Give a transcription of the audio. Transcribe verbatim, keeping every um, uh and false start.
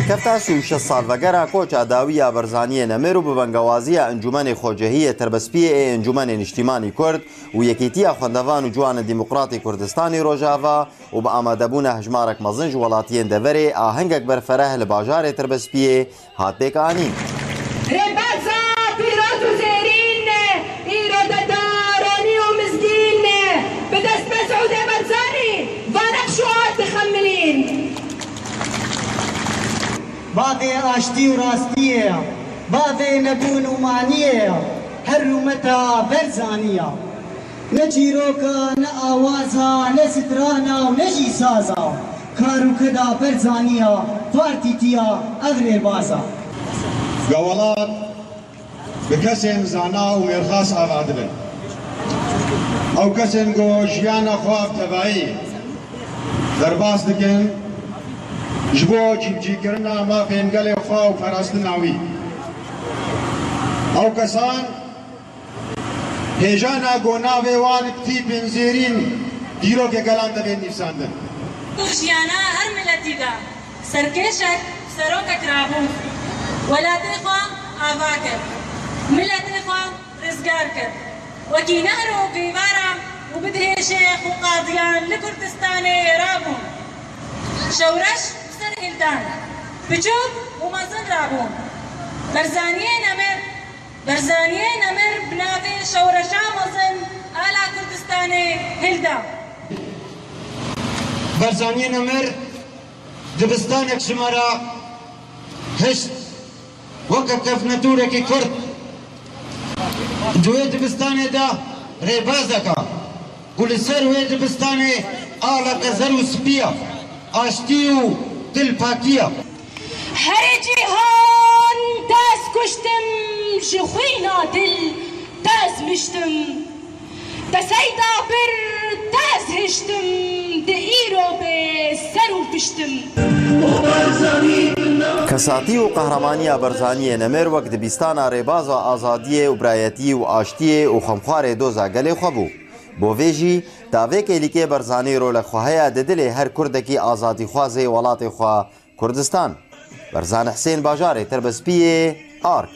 Kefta sî û şeş salvegera koça dawî ya Berzaniyê Nemir û bi bengewaziya Encûmenê Xwecehiyê Tirbespiyê ê Encûmenê Niştîmanî Kurd û Yekîtiya Xwendevan û Ciwanên Demokratê Kurdistanê Rojava û bi amadebûna hejmarek mezin ji welatiyên deverê, ahengek berfereh li bajarê Tirbespiyê hat pêkanîn. Rêbeza pîroz û zêrîn, îro de daronî û mizgîn, bi dest Mesûdê Barzanî va nexş û ad dixemilîn. Bavê aştî û rastiyê ye, bavê nebûn û maniyê ye, her rûmeta Berzanî ye. Ne çîroka, ne awaza, ne strana û ne jî saza. Kar û keda Berzaniya, partîtiya ev rêbaza. Ga welat bi kesên zana û mêrxas ava dibin. Ew kesên ku jiyana xwe bi tevayî derbas dikin ji bo cîbicîkirina mafên gelê xwe û parastina wî. Ew kesan Hêjana ku navê wan bi tîpên zêrîn dîrokê gelan de bên nivîsandin. Di jiyana her miletî de serkêşek, serokek rabû, welatê xwe ava kir, miletê xwe rizgar kir. Wekî nehr û pîvara û bidhêşê xwe qadiyan li Kurdistanê rabûn. Şewreş bi ser hêldan biçûk û mezin rabûn. Berzaniyê Nemir Berzaniyê Nemir bi navê şewreşa mezin a la Kurdistanê hilda. Berzaniyê Nemir dibistanek ji me re hişt weke kevnetûrekî Kurd. Di wê dibistanê de rêbazeka ku li ser wê dibistanê aleke zer û spî ye, aştî û dilpakî ye. Herê cîhan te ez kuştim, ji xwîna dil te ez miştim. Te seyda bir te ez hiştim, di îro bê ser û piştim. Kesatî û qehremanîya Berzaniyê Nemir wek dibistana rêbaza azadiyê û birayetî û aştiyê û xemxwarê doza gelê xwe bû. Bo vê jî, ta vê kêlîkê Berzanî rolek xwe heye di dilê her Kurdekî azadîxwazê welatê xwe Kurdistan. Berzan Husên, bajarê Tirbespiyê, Ark.